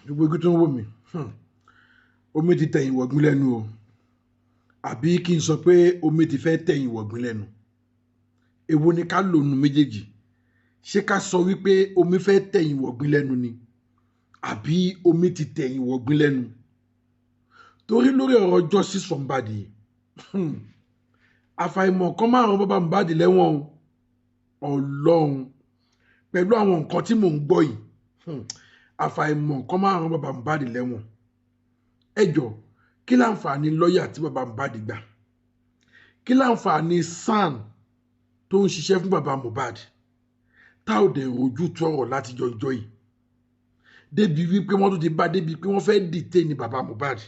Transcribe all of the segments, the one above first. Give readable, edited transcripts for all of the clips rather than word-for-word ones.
Gbogbo igun tó ń wò mí, omi ti tẹ̀yìn wọ̀gbìn lẹ́nu o, àbí kí n sọ pé omi ti fẹ́ tẹ̀yìn wọ̀gbìn lẹ́nu. Èwo ni ká lò nù méjèèjì? Ṣé ká sọ wípé omi fẹ́ tẹ̀yìn wọ̀gbìn lẹ́nu ni, àbí omi ti tẹ̀yìn wọ̀gbìn lẹ́nu? Torí lórí ọ̀rọ̀ justice for Mohbad, àfàìmọ̀ kan máa rán bàbá Mohbad lẹ́wọ̀n o. Ọlọ́run, pẹ̀lú àwọn nǹkan tí mò ń gbọ́ yìí, àfàìmọ̀ kan máa rán bàbá Mohbad lẹ́wọ̀n. Ẹ jọ̀ọ́, kí láǹfààní lọ́ọ̀yà tí bàbá Mohbad gbà? Kí láǹfààní SAN tó ń ṣiṣẹ́ fún bàbá Mohbad tá ò dẹ̀ rojú tó ọ̀rọ̀ láti jọjọ́ yìí? Débi wípé wọ́n tún ti bá débi pé wọ́n fẹ́ detain bàbá Mohbad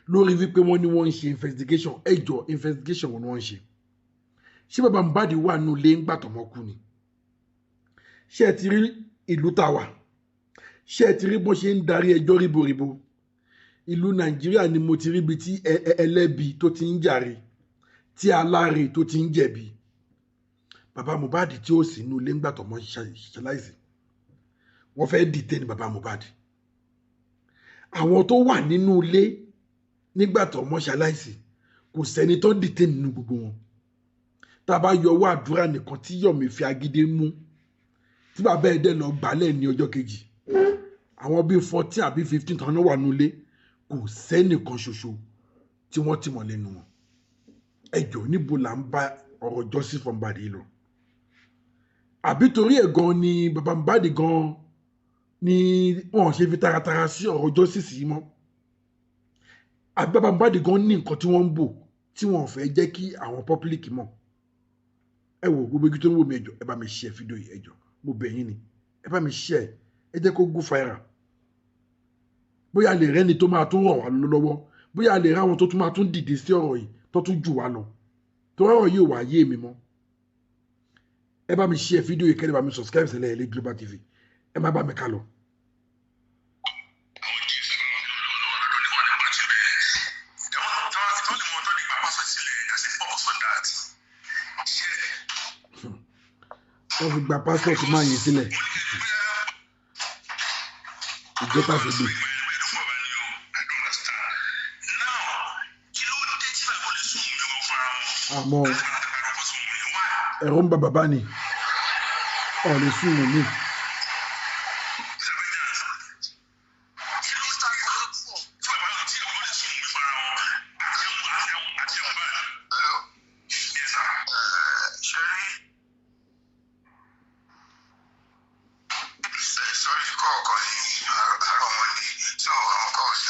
lórí wípé wọ́n ní wọ́n ń ṣe investigation. Ẹ jọ̀ọ́, investigation wo ni wọ́n ń ṣe? Ṣé bàbá Mohbad wà nínú ilé ńgbà tọmọ kú ni? Ṣé ẹ ti rí ìlú tá a wà? Ṣé ẹ ti rí bó ṣe ń darí ẹjọ́ ríboríbo? Ìlú Nàìjíríà ni mo ti rí ibi tí ẹlẹ́bi tó ti ń jàre, tí aláre tó ti ń jẹ̀bi. Bàbá Mohbad tí ó sì nínú ilé ńgbà tọmọ ṣaláìsí, wọ́n fẹ́ detain bàbá Mohbad. Àwọn tó wà nínú ilé nígbà tọmọ ṣaláìsí, kò sẹ́ni tó detain nínú gbogbo wọn. Tá a bá yọ owó àdúrà nìkan tí Yomi fi agídí mú, tí bàbá ẹ̀ dẹ̀ lọ gbálẹ̀ ní ọjọ́ kejì, àwọn bíi 14 àbí 15 tán wà nínú ilé, kò sẹ́nìkan ṣoṣo tí wọ́n ti mọ̀ lẹ́nu wọn. Ẹ jọ̀ọ́, níbo là ń bá ọ̀rọ̀ justice for Mohbad yìí lọ? Àbí torí ẹ̀ gan ni bàbá Mohbad gan ni wọ́n ṣe fi taratara sí ọ̀rọ̀ justice yìí mọ́? Àbí bàbá Mohbad gan ní nǹkan tí wọ́n ń bò tí wọ́n fẹ́ jẹ́ kí àwọn public mọ̀? Ẹ wò, gbogbo igi tó ń wò mí, ẹ jọ̀ọ́, ẹ bá mi share fídíò yìí. Ẹ jọ̀ọ́, mo bẹ̀ yín ni, ẹ bá mi share, ẹ jẹ́ kó go viral. Bóyá lè rẹ́ni tó máa tún ràn wá lọ́wọ́, bóyá lè ráwọn tó tún máa tún dìde sí ọ̀rọ̀ yìí tó tún jù wá lọ, tó ọ̀rọ̀ yìí ò wá yé mi mọ́. Ẹ bá mi share fídíò yìí, kẹ́ ẹ bá mi subscribe sílẹ̀ Ẹlẹ́ Global TV. Ẹ má bá mi ká lọ. Àwọn jíìsì lọ́wọ́ lọ́dọ̀ ní wà nípa ti bẹ́ẹ̀. Tí wọ́n lè mọ ọtọ́ nípa pásọ̀ sílẹ̀, there's a purpose for that. Ṣé Wọ́n fi gba passport máa yẹn sílẹ̀ ìjọba fi gbé. I don't understand. Now, kí ló dé tí bàbá ò lè sún mi gan fúnra wọn? Àmọ́ Láti máa tẹ̀ka ẹ̀rọ sún mi, why? Ẹ̀rọ ń ba bàbá ni ọ̀ lè sún wọn mi. Kí ló dé tí bàbá tí bàbá ò lè sún mi fúnra wọn? Àti àwọn àti àwọn àti àwọn báyìí. Hello. Yes, sir. Ṣẹ́rí. Sorry, call kan ní àárọ̀ Monday. So, àwọn calls.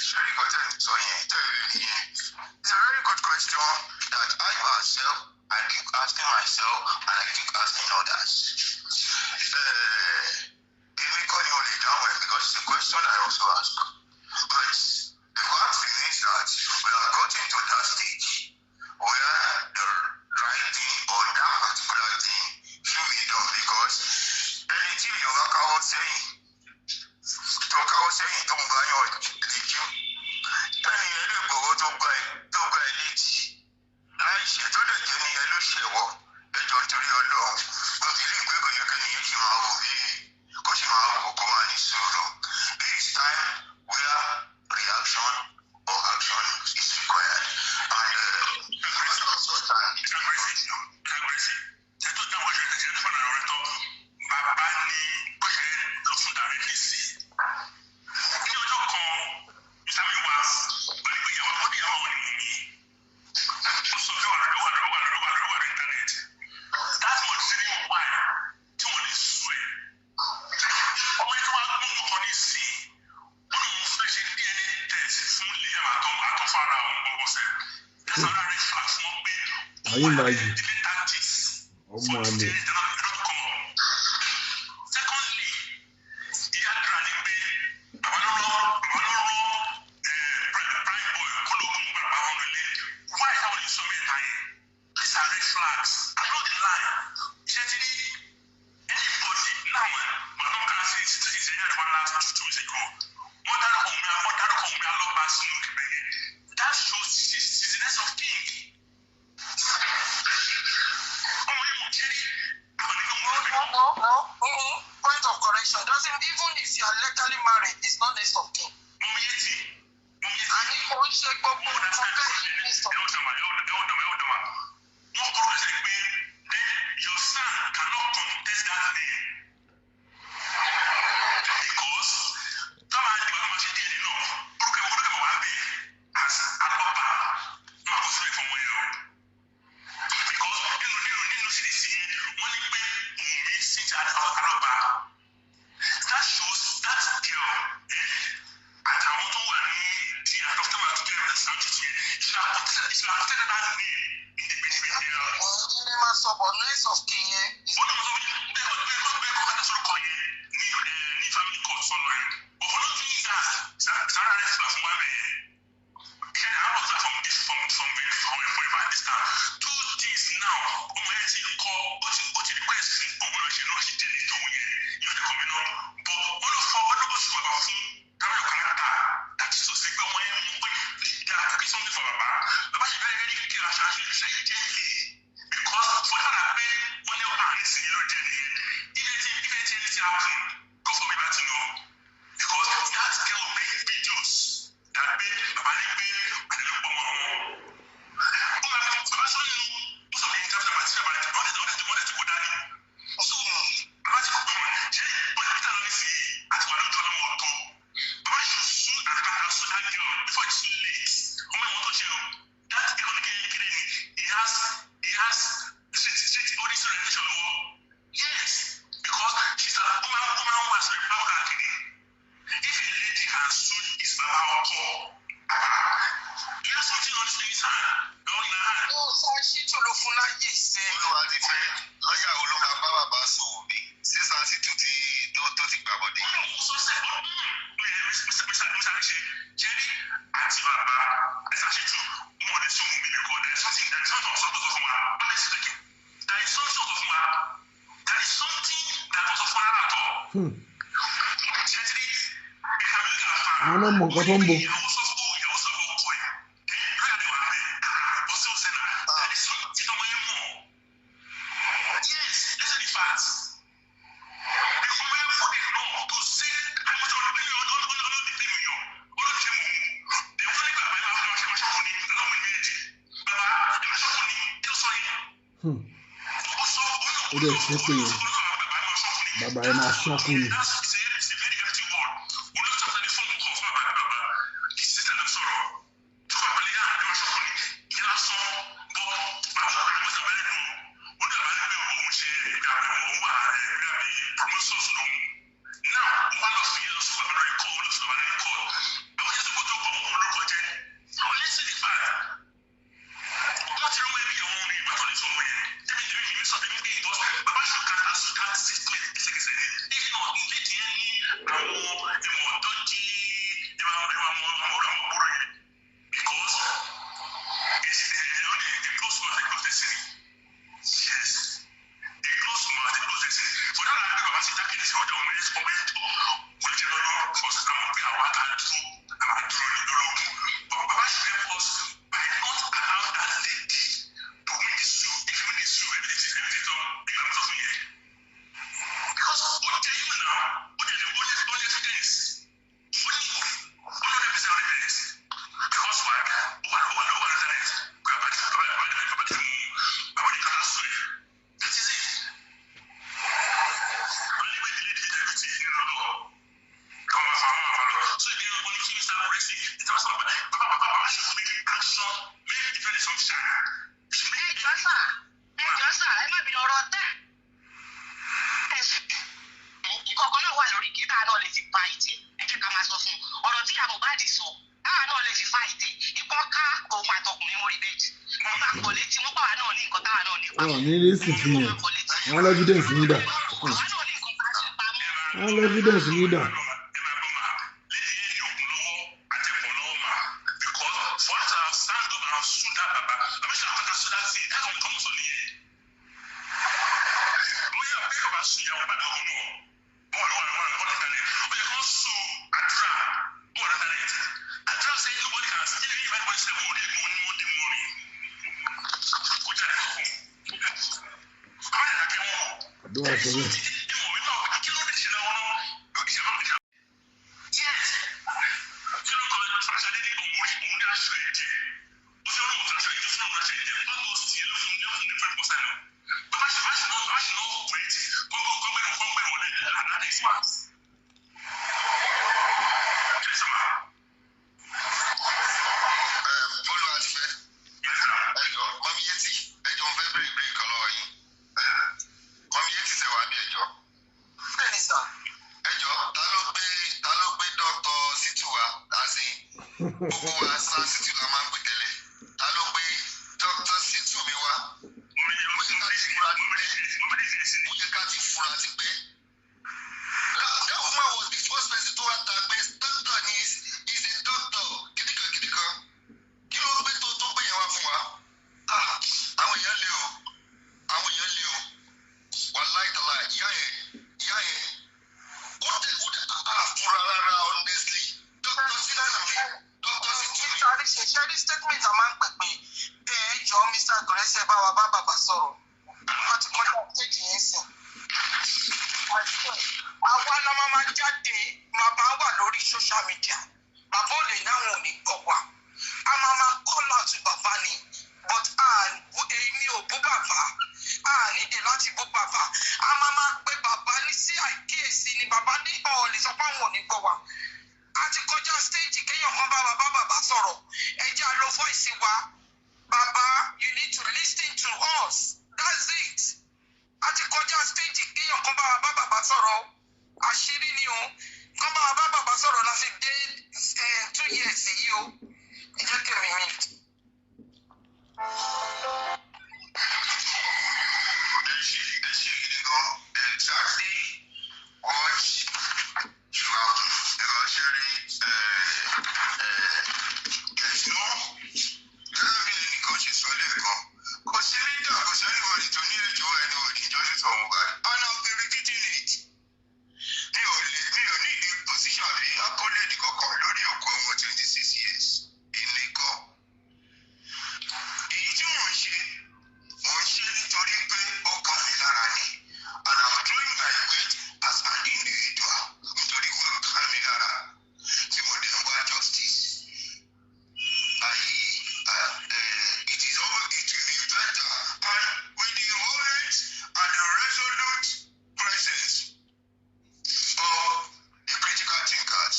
Ṣẹ́rí kan tẹ̀ ń sọ yẹn, tẹ̀ ń rí yẹn. It's a very good question that I myself, I keep asking myself and I keep asking others. Èmi kọ́ ni o lè dáhùn ẹ̀ because it's a question I also ask. But the fact remains that we have gotten to that stage where the right thing or that particular thing should be done, because ẹni tí èèyàn bá káwọ́ sẹ́yìn, tó káwọ́ sẹ́yìn, tó ń bá yàn lójú, tẹ́ni yẹn lè gbowó tó gba ẹ létí láì ṣe, tó dẹ̀ jẹ́ nìyẹn ló ṣẹ̀wọ̀ ẹjọ́ torí Ọlọ́run, mo fi lè gbé, kò yẹ kí nìyẹn ṣì máa wò bí kó ṣì máa wò, kó máa ní sùúrù. This is time where reaction or action is required and also time. Kábíyèsí, ṣé tó dáwọ́ ṣe ṣe fún àwọn ọ̀rẹ́ tán? Bàbá ní kọ́ṣẹ́ lọ fún directly sí. Ní ọjọ́ kan, Mr. Miwa, ó ní pé ìyàwó, ó ní ìyàwó àwọn ní Wunmi. Ó sọ pé wà lórí wà lórí wà lórí wà lórí wà lórí internet. That's what the reason why tí wọ́n lè sùn ẹ̀. Ọmọ yẹn tó wá gbọ́n kan ní sí i, ó ní òun fẹ́ ṣe DNA test fún Liam àtọ́fara òun gbogbo sẹ́. That's another red flag fún wọn pé Ayé máa yìí. delay tactics. Ọmọ àlè. Secondly, ìyá àdúrà ni pé bàbá ló rán prime boy kó ló mú bàbá wọn lé. Why táwọn lè sọ mẹ́ta yẹn? These are red flags along the line. Ṣé ti rí anybody now? Màá kà sí ìṣẹ̀lẹ̀ àti one last 2 weeks ago. Wọ́n dárúkọ Wunmi Alọ́ba sínú ìgbẹ́ yẹn. That shows she's the next of kin. Ọmọ yìí mo jẹ́rí. Legally married is not next of kin. Àní kò ń ṣe gbogbo nǹkan bẹ́ẹ̀ ní next of kin. Wọ́n kọ́ ọ́ pé then your son cannot contest that name because táwọn àdìgbà tó máa ṣe díẹ̀ nínú orúkọ ìwọ orúkọ ìwọ wà bẹ́ẹ̀ as alọ́ba máa kó sílẹ̀ fún wọn yẹn o, because nínú CDC yẹn, wọ́n ní pé Wùnmí sí alọ́ba. That shows that girl àtàwọn tó wà ní ti adopted to get the statute yẹn should have contested that name in the between there. Ẹ̀yin lè máa sọ bọ̀ next of kin yẹn is Wọ́n náà sọ bẹ́ẹ̀ bẹ́ẹ̀ kọ́ kátà sọ̀rọ̀ kọ́ yẹn ní family court sọ̀rọ̀ yẹn, but for not doing that, Sarah rẹ̀ fà fún wa bẹ́ẹ̀. Ṣe àwọn ọ̀sán from this from from a distance, two things now, ọmọ yẹn ti kọ́, ó ti request fún òun lọ ṣe náà ṣe dé ní tòun yẹn yóò dẹ̀ kọ́ mi náà, but ó lọ fọ ó lọ bó sùn bàbá fún táwọn ọ̀kan náà, that is to say pé ọmọ yẹn mú pé there are cooking something for bàbá. Bàbá ṣe very very kí aṣọ aṣọ ṣe gently, because for that pé wọ́n ní ọ̀pá àrísí ló jẹ́ nìyẹn. If anything happen, go for me back to know, because that girl make videos that pé bàbá ní pé àdéhùn pọ̀ mọ́ àwọn ó máa fi bàbá sọ nínú most of the interviews àti bàbá rẹ̀ wọ́n ti kó dání, so bàbá ti kó ṣe bóyá Peter lọ ní sí àti wà lójú ọlọ́mọ ọ̀tọ̀. Bàbá should sue and can sue that girl before it's too late. Ọmọ ìwọ̀n tó ṣe o, that girl ní kékeré ni he has street all this orientation lọ́wọ́. Yes, because she's a woman who has been power káàkiri. If a lady can sue his baba ọkọ, he has something on his hand or in her hand. Ó sọ ṣítù ló fún láyè ṣe. Olúwa ti fẹ́ lọ́ọ̀yà wo ló máa bá bàbá sùn mí sísan sí tù tí tó ti gbàbọ̀dé. Ó sọ sẹ́ ó Mr. ṣe jerry àti bàbá ẹ̀sà ṣètò wọn ò lè sún mi because there is something ọ̀sán tó sọ fún wa. Honestly speaking, there is something sọ fún wa, there is something that sọ fún wa látọ̀. Ṣètìlí Àwọn náà mọ nǹkan tó ń bọ̀. Ìyàwó sọ fún ìyàwó sọ fún ọkọ ẹ̀, lọ́yà ni wà á bẹ̀ ó sì ó sẹ́nà, there is something ọmọ yẹn mọ̀. Yes, let's say the facts. Because we put the law to say I must not be on the premium. All the same. The only bàbá ẹ máa ṣe máa ṣọ́kùn ní lọ́wọ́ méjì. Bàbá ẹ máa ṣọ́kùn ní kí ló sọ yẹn? Ó sọ ó náà. Ó dẹ̀ ṣe pé yẹn bàbá ẹ máa ṣọ́kùn ni. That's it's a very empty word. Olóòtú àti fóònù kọ̀ fún bàbá bàbá. Ìsísẹ́ ló sọ̀rọ̀. Tí wọ́n pẹ̀lẹ́ yára ẹ máa ṣọ́kùn ní. Ìyẹn lásán bọ́ bàbá àwọn ìsàbẹ̀ lẹ́nu. Ó dàbà ní pé òun ṣe ìgbà òun wà ẹ̀ẹ́dàbí promoters lòun. Now, wọ́n lọ fi lọ sí bàbá lórí kọ́, lọ sí bàbá lórí kọ́. Àwọn yẹn tó kó tó kọ́ òun lórúkọ jẹ́. No, let's see the fact. Wọ́n ti rán ẹbí ìyàwó ní ìbátan lè sọ wọ́n yẹn. Tẹ́mi tẹ́mi mi sọ tẹ́mi pé ìtọ́ bàbá ṣe kàtà sí kàtà sí ẹsẹ̀kẹsẹ̀ ni. If not, ilé tiẹ̀ ní àwọn ẹ̀wọ̀n tó jí ẹ̀wọ̀n ẹ̀wọ̀n àwọn ọ̀rọ̀ àwọn òbúrò yẹn. Because it's the close mouth, the close destiny. Yes. The close mouth, the close destiny. For that, I bàbá ṣe dákẹ́ ní sọ́jọ́ ọmọ yẹn ọmọ yẹn kò lè jẹ́ lọ́dọ̀ because àwọn pé àwọn àtà dúró àwọn àdúró ní lọ́lọ́gùn. But bàbá should help us by not allow that lady to win the suit. If you win the suit, everything is done. Ìgbà tó fún yẹn. Because ó jẹ́ yín náà, ó jẹ́ ó jẹ́ ó jẹ́ evidence. Ó ní ó ní 100% evidence. Because why? Ó wà internet. Pé bàbá ti bàbá bàbá bàbá ti mú bàbá ní kàtà sùn yẹn. That is it. Wọ́n ní pé the lady did everything nínú lọ. Kọ́ máa fa àwọn àfa lọ. So ìdí ẹ̀rọ ní kí Mr. President, ìtàn sọ̀rọ̀ bàbá bàbá bàbá should make action, make different assumption. Ẹ jọ̀ọ́ sà, ẹ jọ̀ọ́ sà, ẹ má bínú ọ̀rọ̀ tẹ́ ẹ sọ. Ìkọ̀kọ̀ náà wà lórí kí káà náà lè fi fa ìtẹ̀. Ẹ jẹ́ ká máa sọ fún un ọ̀rọ̀ tí ìyá Mohbad sọ, káà náà lè fi fa ìtẹ̀ ikọ́ ká òun àtọkùnrin mórí bẹ́ẹ̀dì. Wọ́n bá kọ̀ létí wọ́n pàwọn náà ní nǹkan táwa náà ní. Wọn ò ní rí sí fún yẹn. Wọn l' evidence yín dà? Àwa náà ní nǹkan tá a ṣe pamọ́. Wọn l' evidence yín dà? Ẹ máa gbọ́ máa lady yẹn ní ògùn lọ́wọ́ àti ẹ̀kọ́ lọ́wọ́ máa, because for us to have stand up and sue that baba, baba ṣe àkọ́tà sue that thing, that's what come sọ nìyẹn. Bóyá bí ọba sùn ìyàwó bá dọ̀gùn náà wọ́n wà wọ́n wà wọ́n lọ́tàlẹ̀ ó yẹ kó sùn àdúrà wọ́n lọ́tàlẹ̀ àdúrà say nobody can see if anybody say wọ́n ní wọ́n ní Monday morning kó jáde kọ̀ọ̀kan àwọn yàrá kẹ́ wọ́n. Àdúrà sọ bẹ́ẹ̀. Gbogbo wa, Sir Situ la máa ń pè tẹ́lẹ̀. Ta ló gbé Dr. Situ mi wá? Ó yẹ ká ti fura ti pẹ́. Ó yẹ ká ti fura ti pẹ́. That woman was the first person to wá ta pé doctor ni, is a doctor kìdìkan kìdìkan. Kí ló gbé tó gbé yẹn wá fún wa? Ah, àwọn èèyàn lé o. Àwọn èèyàn lé o. Wàláì tàlà, ìyá yẹn, ìyá yẹn. Ó tẹ àfúrà rárá, honestly. Dr. Situ mi. Dr. Situ mi. Mr. Arise, ṣẹ́rí statement a máa ń pè pé ẹ jọ, Mr. Grace, ẹ bá wa bá bàbá sọ̀rọ̀. Wọ́n ti kọjá stage yẹn sìn. Àwa la máa máa jáde, bàbá wà lórí social media. Bàbá ò lè náwọn ò ní gbọ́ wa. A máa máa call out to bàbá ni. But èmi ò bú bàbá. A nídìí láti bú bàbá. A máa máa pe bàbá ní sí àkíyèsí ni. Bàbá ní ọ̀ lè sọ pé àwọn ò ní gbọ́ wa. A ti kọjá stage kéèyàn kan bá wa bá bàbá sọ̀rọ̀. Ẹ jẹ́ a lo voice wa. Bàbá, you need to listen to us. That's it. A ti kọjá stage kéèyàn kan bá wa bá bàbá sọ̀rọ̀. Àṣírí ni o. Kán bá wa bá bàbá sọ̀rọ̀ la fi dé 2 years yìí o. Ẹ jẹ́ kí mi mi. Ẹ ṣe, ẹ ṣe gidi gan. Exactly what you have to, because ṣẹ́rí, there's no, gẹ́gẹ́ bí ẹnìkan ṣe sọ lẹ́ẹ̀kan, kò sí leader, kò sí anybody tó ní ẹjọ́ anybody justice for Mohbad, and I will be repeating it. Mi ò ní ìdí position àbí accolade kankan lórí òkú ọmọ 26 years. Èmi kọ́. Èyí tí mò ń ṣe, mò ń ṣe nítorí pé ó kà mí lára ni, and I'm throwing my weight as an individual nítorí pé ó kà mí lára tí mo dẹ̀ ń wá justice. I it is all it will be better, and with the involvement and the resolute presence of the critical thinkers,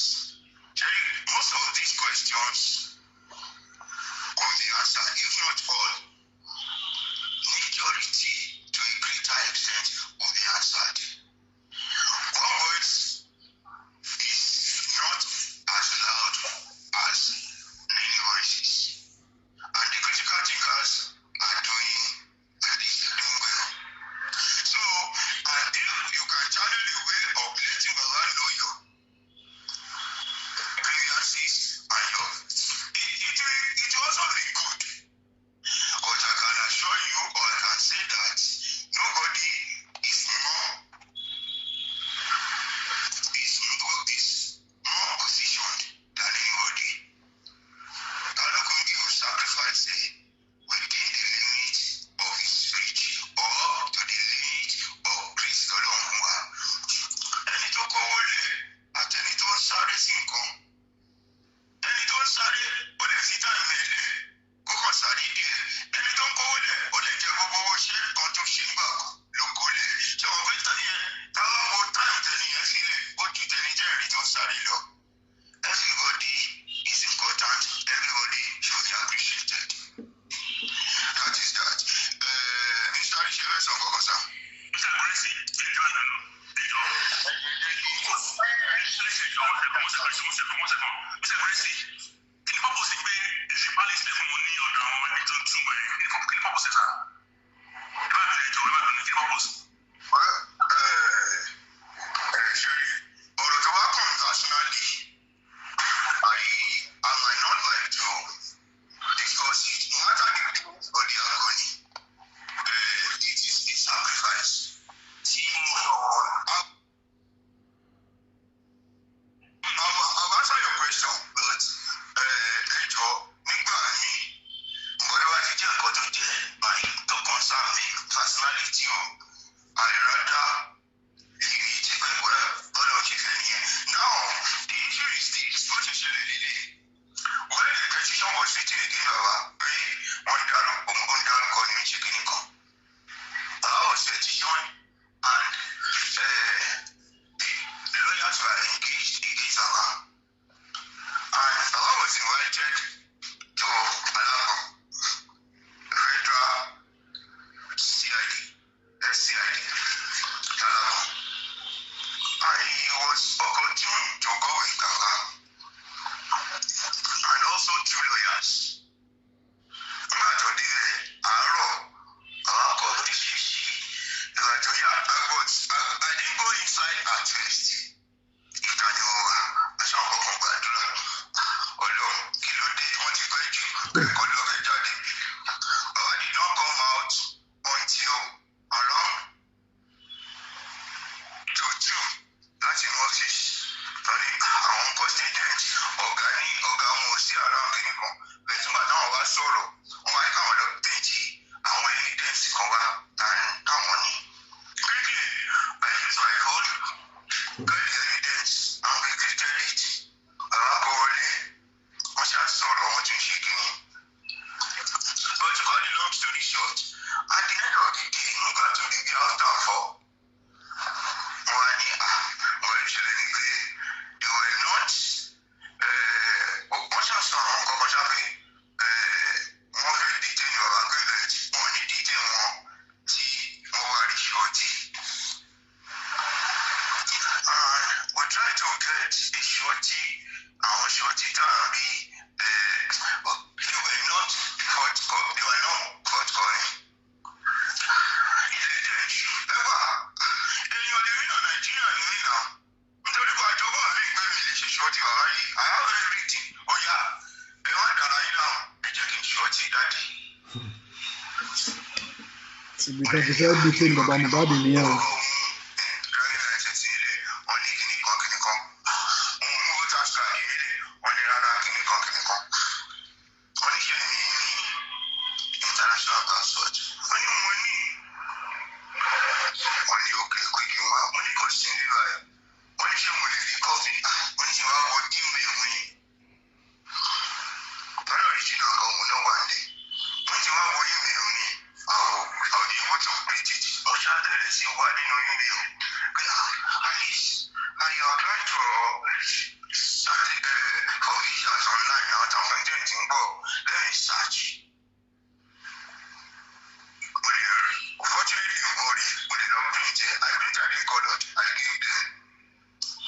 Jerry, most of these questions will be answered, if not all. Majority to a greater extent will be answered. One voice is not as loud as many voices. And the critical thinkers are doing, and is doing well. So, and if you can channel a way of letting Baba know your grievances and your it will also be good. But I can assure you, or I can say that nobody is more positioned than anybody. Kálukú yóò sacrifice ẹ̀ within the limit of his reach or to the limit of grace lọ́lọ́run fún wa. Ẹni tó kówó lẹ̀ àtẹni tó ń sáré sí nǹkan. Ẹni tó ń sáré, ó lè fi time ẹ̀ lẹ̀ kó kàn sáré díẹ̀. Ẹni tó ń kówó lẹ̀, ó lè jẹ́ gbogbo owó ṣe kan tó ṣe nígbà kan ló kó lẹ̀. Ṣé wọn fi tẹ́ni yẹn, táwọn wo time tẹ́ni yẹn sílẹ̀, ó ju tẹ́ni jẹ́rìí tó ń sáré lọ. Everybody is important. Everybody should be appreciated. That is that. Mr. Arishewe, sọ nǹkan kan sá. Mr. Grace, ẹjọ́ àná, ẹjọ́. One second. Mr. Grace, kí ni purpose pé ẹ fi palace lẹ̀ fún wọn ní ọ̀dọ̀ àwọn ẹni tó ń túmọ̀ ẹ̀? Kí ni purpose ẹ̀ sá? Ẹ má bínú, ẹjọ́, ẹ má bínú, kí ni purpose? Well, ṣe ọ̀rọ̀ tó bá kàn personally, I might not like to discuss it. No matter the pain or the agony, it is a sacrifice. Tí I will answer your question, but ẹ jọ̀ọ́, nígbà míì, nǹkan tó bá ti jẹ́ nǹkan tó jẹ́ by Àwọn kọ statement, ọ̀gá ní ọ̀gá wọn ò sí around kìíní kan. Bẹ̀rẹ̀ nígbà táwọn wá sọ̀rọ̀, wọ́n wá ní káwọn lọ print àwọn evidence kan wá táwọn ní. Quickly, I use my phone, get the evidence and we created it. Àwọn akọ̀wọlé, wọ́n ṣáà sọ̀rọ̀, wọ́n tún ṣe kínní. But to cut the long story short, at the end of the day, nígbà tó di bí after 4, wọ́n á ní à, wọ́n lè ṣẹlẹ̀ ní pé they were not, wọ́n ṣáà sọ àwọn nǹkan kan ṣáà pé wọ́n fẹ́ detain bàbá pé bẹ́ẹ̀ wọ́n ní detain wọn tí wọ́n wá rí surety. And we try to get a surety, àwọn surety tá à ń rí, they were not forthcoming, they were not forthcoming. Ilé dẹ̀ ṣú. Ẹ wà, èèyàn lè rí náà, Nàìjíríà ní mí náà. Nítorí pé àjọbọ̀ mi pé mi lè ṣe surety bàbá yìí. I have everything. Ó yá, ẹ má dàrá yín láàmú, ẹ jẹ́ kí n surety daddy. Ibi tó ti fẹ́ detain bàbá Mohbad nìyẹn o. Driving license nílẹ̀, wọ́n ní kinní kan kinní kan. Òun mú voters card nílẹ̀, wọ́n ní rárá kinní kan kinní kan. Wọ́n ní ṣé mi ní international passport? Wọ́n ní mo ní. Wọ́n ní òkè pé kí n wá. Wọ́n ní kò sí níbí báyìí. Wọ́n ní ṣé mo lè rí copy? Wọ́n ní ṣé wàá wọ email mi. Lọ́dọ̀ original kan òun náà wà nílé. Wọ́n ti wá wo email mi. I will be able to print it. Mo ṣáà bẹ̀rẹ̀ sí wà nínú email. Pé at least I applied for visas online àtàwọn ẹni tí ń bọ̀. Let me search. Mo lè rí. Fortunately, mo rí. Mo lè lọ print ẹ̀. I printed it colored. I gave them.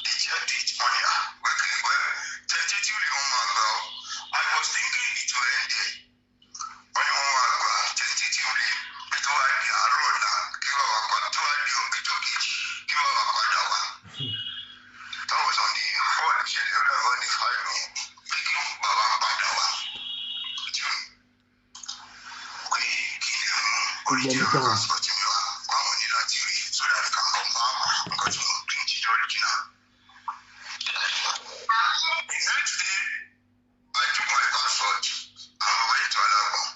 They checked it. Wọ́n ní okay, well, tentatively wọ́n máa gbà ó. I was thinking it will end there. Wọ́n ní wọ́n máa gbà tentatively pé tó wá di àárọ̀ ọ̀la kí bàbá padà, tó wá di ọjọ́ kejì kí bàbá padà wá. That was on the 4th, ìṣẹ̀lẹ̀ ọ̀dọ̀ on the 5 yẹn pé kí bàbá padà wá. June pé kí lè mú original passport mi wá, báwọn ní láti rí so that they can confirm nǹkan tí mo print is original. The next day, I took my passport and we went to Alagbon.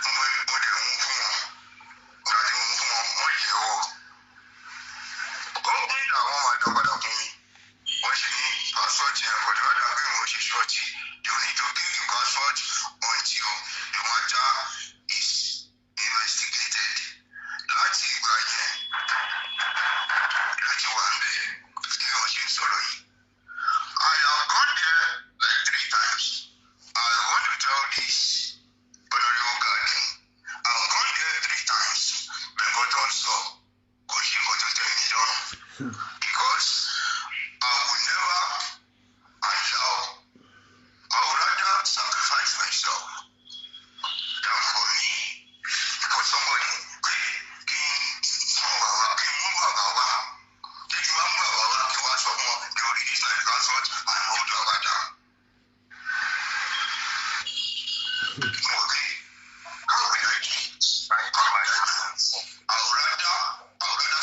Mo dẹ̀ mú fún wọn. Ìgbà tí mo mú fún wọn, wọ́n yẹ̀ wò. Company làwọn máa dá padà fún mi. Wọ́n ṣe ní passport yẹn kò dé wá dà pé mo ṣe surety. They will need to give the passport until the matter is investigated. Láti ìgbà yẹn ló ti wà ń bẹ̀ bí wọ́n ṣe ń sọ̀rọ̀ yìí. I have gone there like 3 times. I want to tell this honourable guardian. I have gone there 3 times. Nǹkan tó ń sọ kò sí nǹkan tó tẹ́ mi lọ́rùn. Because I will never allow, I would rather sacrifice myself than for me, for somebody pé kí n mú bàbá, kí n mú bàbá wá. Kí n wá mú bàbá wá kí wá sọ fún wọn, they will release my passport and hold bàbá down. Mo rí, how will I do it? How will I do it? I would rather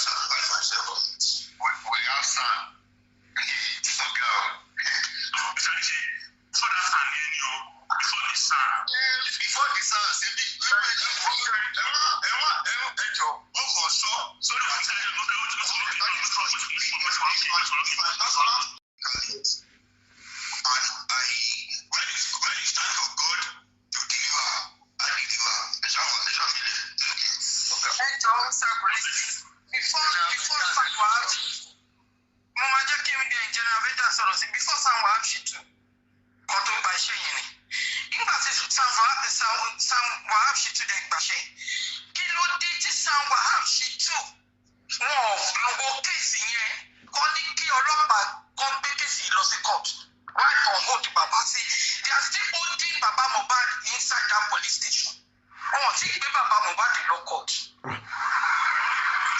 sacrifice myself for it. We have son. Ọ̀gá o. Before that son yẹn ni o, before the son. Before the SAN, ṣe bí ẹ wá ẹ wá ẹ jọ, mo kàn sọ Sórí àti ẹ̀ ló fẹ́ ó ti And I, when it's time for God to deliver, I deliver. Ẹ ṣáà ẹ ṣáà fi lẹ̀. Thank you. Okay. Ẹ jọ Sakulis, before Sam Wahab Shitu, mo máa jẹ́ kí MD General Veda sọ̀rọ̀ sí before Sam Wahab Shitu kan tó gba iṣẹ́ yẹn ni. Nígbà tí Sam Wahab Shitu dẹ̀ gbàṣẹ, kí ló dé tí Sam Wahab Shitu wọn ò wo case yẹn kọ́ ní kí ọlọ́pàá kan gbé case lọ sí court? Why on hold bàbá sí? They are still holding bàbá Mohbad inside that police station. Wọn ò tí ì gbé bàbá Mohbad lọ court.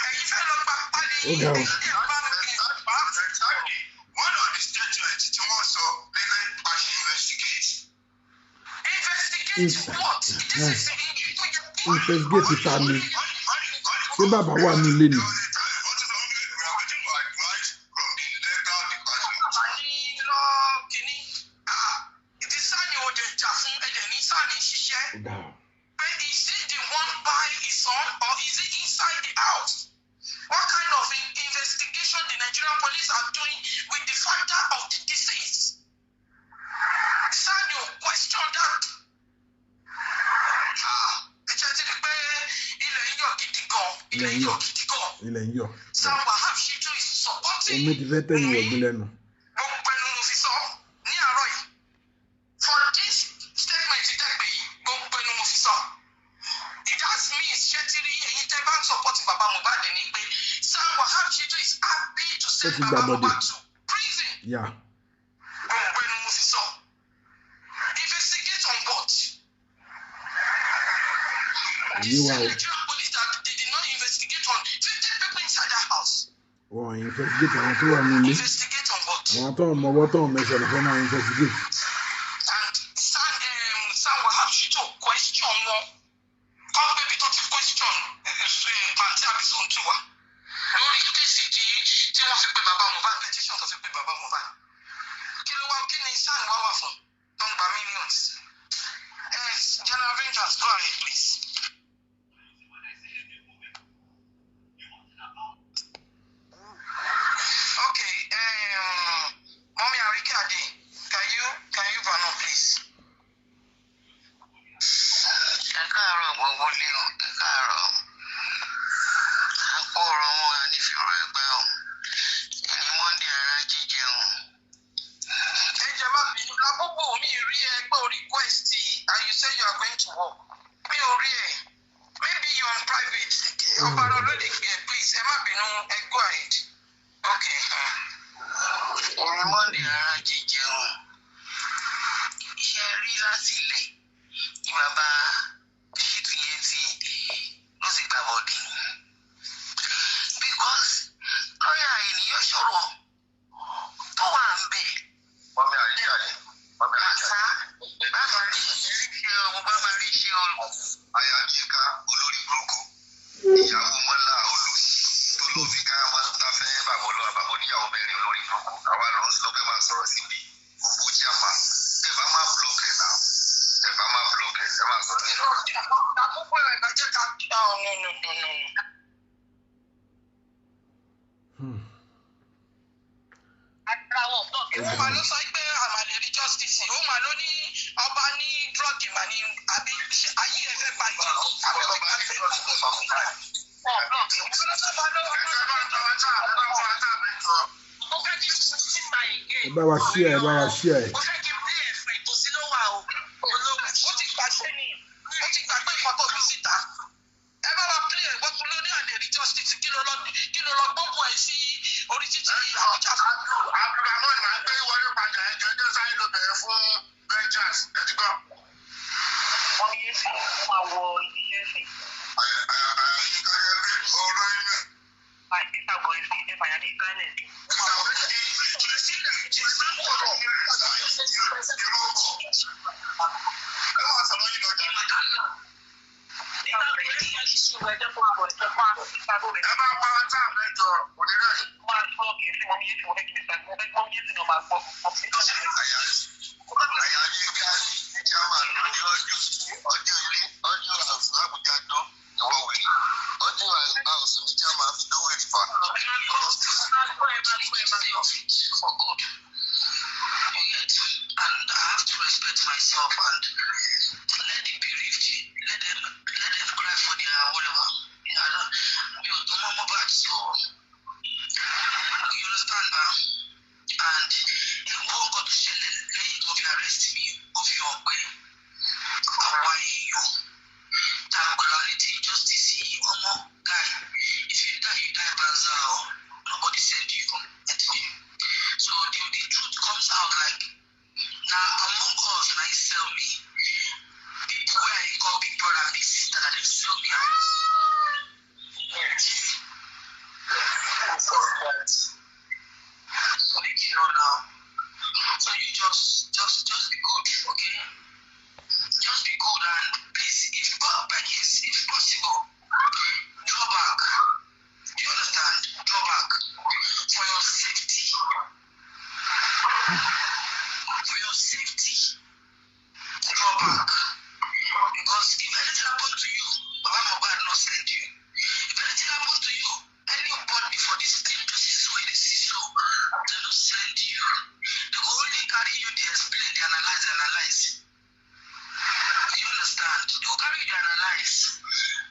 Ẹ̀yin fẹ́ lọ gba pálí Ó ga o. ẹ̀yin dẹ̀ bá mi bá Exactly. One of the statements tí wọ́n sọ pé a ṣe investigate. Investigate what? This is Investigate ta ni? Ṣé bàbá wà ní ilé ni? There was a time wọ́n ti sọ wípé we are waiting for advice from the legal department. Ilẹ̀ Ilẹ̀ ń yọ̀. yọ̀ gidi gan. Ilẹ̀ ń yọ̀. Sam Wahab Shittu is supporting Omi ti fẹ́ tẹ̀yìn wọ̀gbìn lẹ́nu. Gbogbo ẹnu mo fi sọ ní àárọ̀ yìí. For this statement tẹ́ pé yìí, gbogbo ẹnu mo fi sọ. It has means, ṣé ti rí ẹ̀yin tẹ́ bá ń support bàbá Mohbad ní pé Sam Wahab Shittu is happy to send Ó ti bàbá gbàbọ̀dè. Mohbad to prison. Yà. Gbogbo ẹnu mo fi sọ. Investigate on what? Yé wa o. Nigerian police that they did not investigate on 50 people inside that house. Wọ́n investigate àwọn tó wà ní ilé. Investigate on what? Àwọn tó ń mọwọ́ tó ń mẹsẹ̀ ló fẹ́ máa investigate. And Sam Wahab Shittu question wọn. Kọ́ bébí tó ti question pàǹtí àbí sọ̀ǹtù wa. Lórí case tí wọ́n fi pe bàbá Mohbad, petition tó fi pe bàbá Mohbad. Kí ló wá, kí ni Sam wá wà fún? Tó ń gba millions. General Rangers, go ahead, please. Okay, Mommy Arike Ade, can you run on, please? Ẹ káàárọ̀ gbogbo lé o, ẹ káàárọ̀. Àpò ọ̀rọ̀ wọn ànífìrò ẹgbẹ́ o. Ẹni Monday ara jíjẹun. Ẹ jẹ́ má bínú, lákòókò mi rí ẹ pé o request and you say you are going to work. Mi ò rí ẹ. Maybe you on private. Ọba ló lè gbé ẹ, please. Ẹ má bínú, ẹ go ahead. Okay. Ẹni Monday ara jíjẹun. Iṣẹ́ rí láti ilẹ̀ ní bàbá Ṣítù yẹn ti ló sì gbà bọ̀dì. Because lọ́ọ̀yà ènìyàn ṣòro tó wà ń bẹ̀. Mọ́mí àríkàlẹ̀. Mọ́mí Àṣà àríkàlẹ̀. bá máa rí ṣe o, bá máa rí ṣe o. Aya Yínká olórí burúkú. Ìyàwó Mọ́lá olùsí tó ló fi ká máa ń tafẹ́ bàbá olówó bàbá oníyàwó mẹ́rin olórí burúkú. Àwa ló ń sọ pé máa sọ̀rọ̀ síbi. Òbó jàmà. Ẹ bá má block ẹ̀ náà. Ẹ bá má block ẹ̀. Ẹ máa sọ̀rọ̀ yín lọ. Lákòókò ẹ̀ bá jẹ́ ká, oh, no, no, no, no. Ara wọn block ẹ̀. Ó máa ló sọ pé àmàlè rí justice. Ó máa ló ní ọba ní drug mà ní àbí ṣé ayé ẹ fẹ́ bàjẹ́. Àbí ó ti gbàgbé Wọn block ẹ̀. Mo fẹ́ kí sísá again. Ẹ bá wa share, ẹ bá wa share. Mo fẹ́ kí n play ẹ̀fẹ̀ ìtòsí ló wà o. Olóògùn. Ó ti gbàgbé ni, ó ti gbàgbé nǹkan tó fi síta. Ẹ bá wa play ẹ̀ gbọ́kú ló ní àlè rí justice. Kí ló lọ gbógun ẹ̀ sí orí títí Àbújá fún? Abdulrahman máa gbé wọlé padà, ẹjọ́ ẹjọ́ sáré ló bẹ̀rẹ̀ fún Rangers, ẹ ti gbọ́. Wọ́n yé sí, wọ́n máa wọ iṣẹ́ sí. Yínká jẹ́ pé ọ̀rọ̀ inú ẹ̀. Àìsí àgọ́ ẹ̀sìn ẹ̀fàyà ní ìkálẹ̀ sí. Nígbà tó yẹ kí ìṣúra ẹjọ́ fún àbọ̀ ẹ̀jẹ̀ fún àbọ̀ ìṣàgò rẹ̀. Ẹ bá pa ọtá mẹ́jọ onírẹ̀. Máa gbọ́ kì í sí mọ́mí yé tí mo fẹ́ kí n sàgbọ́. Mo fẹ́ kí mọ́mí yé tí mo máa gbọ́. Àyà Yínká ní chairman ní ọjọ́ ọjọ́ ilé ọjọ́ house l'Abuja dó ìwọ wèrè. Ọjọ́ house ní chairman fi dówó èrè fa. Máa gbọ́, ẹ máa gbọ́, ẹ máa gbọ́. For good. You get? And I have to respect myself and let the bereaved, let them cry for their whatever. You know, I don't, mi ò tó mọ́ Mohbad, so you understand ba? And ìwọ nǹkan tó ṣẹlẹ̀ lẹ́yìn tó fi arrest mi, ó fi hàn pé àwa èèyàn tá a gbọ́dọ̀ létí justice yìí. Ọmọ guy, if you die, you die banza o. Nobody send you anything. So the truth comes out, like na among us na him sell me. People wey I call big brother, big sister, na dem sell me out. Yes. So make you know now. So you just be good, okay? Just be good and please, like if possible, draw back. Do you understand? Draw back for your safety. For your safety, draw back. Because if anything happen to you, Baba Mohbad no send you. If anything happen to you, anybody for this injustice wey dey see so, they no send you. They go only carry you dey explain, dey analyse, analyse. You understand? They go carry you dey analyse.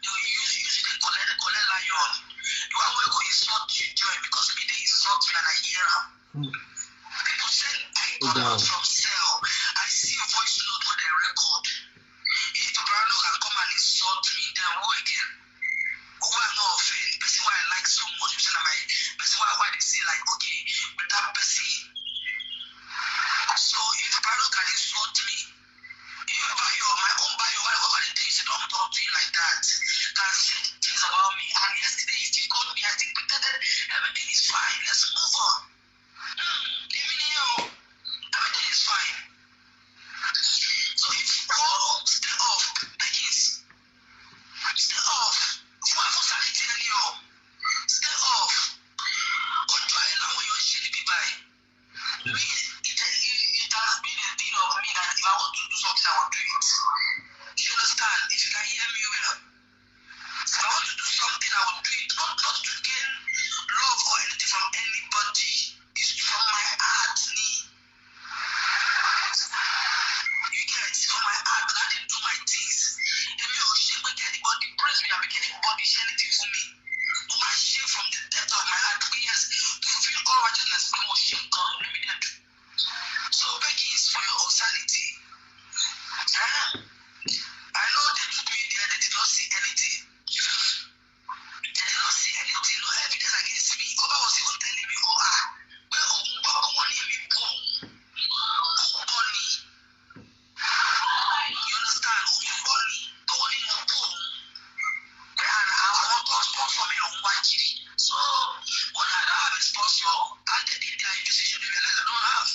They go use you dey collect collect lion. Come ga out o. from cell, I see a voice note wey dem record. If Paparano can come and insult me, then who again? Who I no offend? Person wey I like so much, person na my person wey I dey see like, okay, with that person. So if Paparano can insult me, if Bayo, my own Bayo, why they tell you say don't talk to you like that, can say things about me, and yesterday he still called me, I still pretended everything is fine, let's move on. Èmi nìyẹn o, everything is fine. So if all stay off, Perkins, stay off. Fún sanity ẹni o, stay off. Ojú ayé làwọn èèyàn ń ṣe níbí báyìí. Me, it has been a thing of me that if I want to do something, I will do it. You understand? If you can hear me well. If I want to do something, I will do it. Not to gain love or anything from anybody. It's from my heart, ni. You get it? From my heart. I didn't do my things. Èmi ò ṣe pé kí anybody praise me àbí kí anybody ṣe anything fún mi. Mo máa ń ṣe from the depth of my heart pé yes, to fulfill all righteousness, pé mo ṣe nǹkan, inú mi dẹ̀ dùn. So Becky, is for your own sanity. Eh? I know they took me there, they did not see anything. They did not see anything, no evidence against me. Oba was even telling me, oh ah, pé òun gbọ́ pé wọ́n ní èmi bú òun. Òun gbọ́ ni. You understand? Òun gbọ́ ni. Pé wọ́n ní mo bú òun. Pé àwọn tó ń sponsor mi lòun wá kiri. So, when I don't have a sponsor, and they did their investigation, they realize I don't have.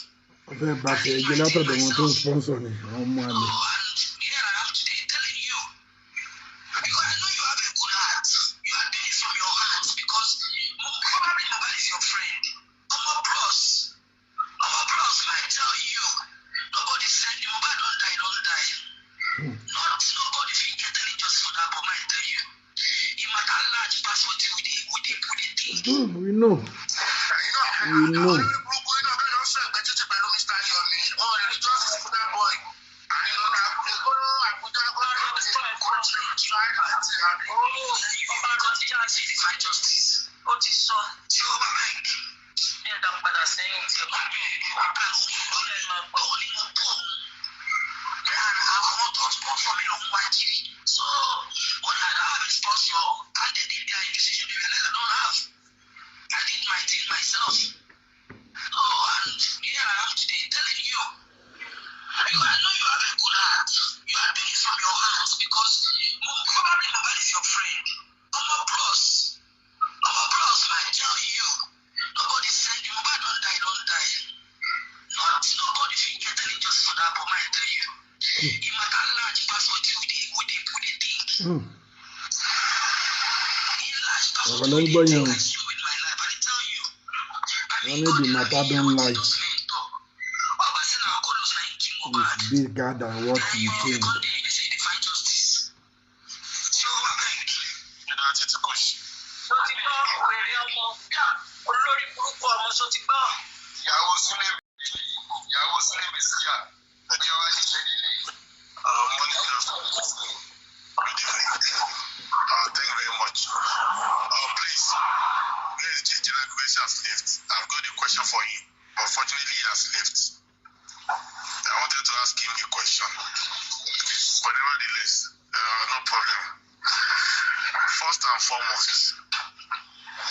Wọ́n fẹ́ bá tiẹ̀ jẹ́ látọ̀dọ̀ wọn tó ń sponsor ni, àwọn ọmọ àlè. Oh, and here I am today telling you, because I know you have a good heart. You are doing it from your heart because probably Mohbad is your friend. Omo bros, Omo bros might tell you, nobody said you Mohbad don die, don die. Not nobody fit get any justice for that, but might tell you, e matter large pass wetin we dey think. We know. We know. Olórí burúkú iná bẹ́ẹ̀ lọ sọ ẹ̀gbẹ́ títí pẹ̀lú Mr. Yomi. Wọ́n lè rí justice fún that boy. Àìlọ́ Àbújá gbọ́dọ̀ Ọba rántí jáde. Find justice. Ó ti sọ. Tí ó bá bẹ́ẹ̀ kí. Ní ẹ̀dá padà sẹ́yìn tí ó lè máa gbọ́. Òun ni mo bú òun. Pé àwọn tó ń sponsor mi lòun wá kiri. So when I don't have a sponsor, and they did their investigation, they realize I don't have. I did my thing myself. So and here I am today telling you. Because I know you have a good heart. You are doing it from your heart because probably Mohbad is your friend. Omo bros, Omo bros might tell you, nobody said you Mohbad don die, don die. Not nobody fit get any justice for that, but might tell you, e matter large pass wetin we dey think. E large pass Ọ̀rọ̀ wetin ló ń we gbọ́ dey yẹn think. o. I swear with my life, I dey tell you. I Wọ́n mean, ní God the dey matter hear don wetin large. those men talk. Oba say na Okolos na him kill Mohbad. It's bigger than what Then you you think. come dey say you dey find justice. So abeg. Tó ti gbọ́, wèrè ọmọ, olórí burúkú ọmọ, tó ti gbọ́. Ìyàwó Súlẹ̀, ìyàwó Súlẹ̀ Mẹ̀síyà, ẹjọ́ wá ṣiṣẹ́ nílé. Good evening. Thank you very much. Please, where is General Grace has left? I've got a question for him. Unfortunately, he has left. I wanted to ask him a question. But nevertheless, no problem. First and foremost,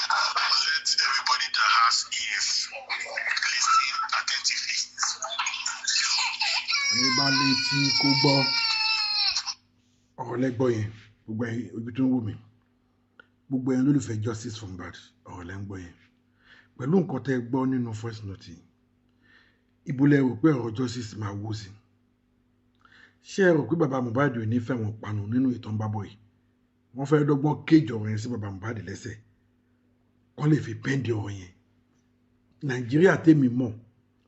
let everybody that has ears listen attentively. Ẹni bá létí kó gbọ́. Ọ̀rọ̀ lẹ́gbọ́ yẹn. Gbogbo ẹ̀yin ojú tó ń wò mí, gbogbo ẹ̀yin olólùfẹ́ justice for Mohbad, ọ̀rọ̀ lẹ́ ń gbọ́ yẹn. Pẹ̀lú nǹkan tẹ́ ẹ gbọ́ nínú voice note yìí, ibo lẹ rò pé ọ̀rọ̀ justice máa wó sí? Ṣé ẹ rò pé bàbá Mohbad ò ní fẹ̀wọ̀n panu nínú ìtàn bábọ̀ yìí? Wọ́n fẹ́ dọ́gbọ́n kéjì ọ̀rọ̀ yẹn sí bàbá Mohbad lẹ́sẹ̀ kọ́ lè fi pẹ́ǹdì ọ̀rọ̀ yẹn. Nàìjíríà tèmi mọ̀,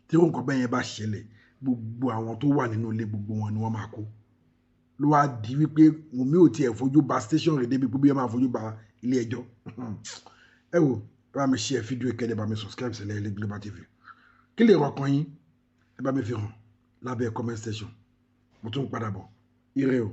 tí irú nǹkan bẹ́ẹ̀ yẹn bá ṣẹlẹ̀, gbogbo àwọn tó wà nínú ilé, gbogbo wọn ni wọ́n máa kó. Ló wá di wípé Wùnmí ò tiẹ̀ fojú ba station rẹ̀ débi pé bí wọ́n máa fojú ba ilé ẹjọ́. Ẹ wò, ẹ bá mi share fídíò ìkẹ́lẹ́, bá mi subscribe sílẹ̀ ilé Global TV. Kí lè rọkàn yín, ẹ bá mi fi hàn lábẹ́ comment section. Mo tún padà bọ̀. Ire o.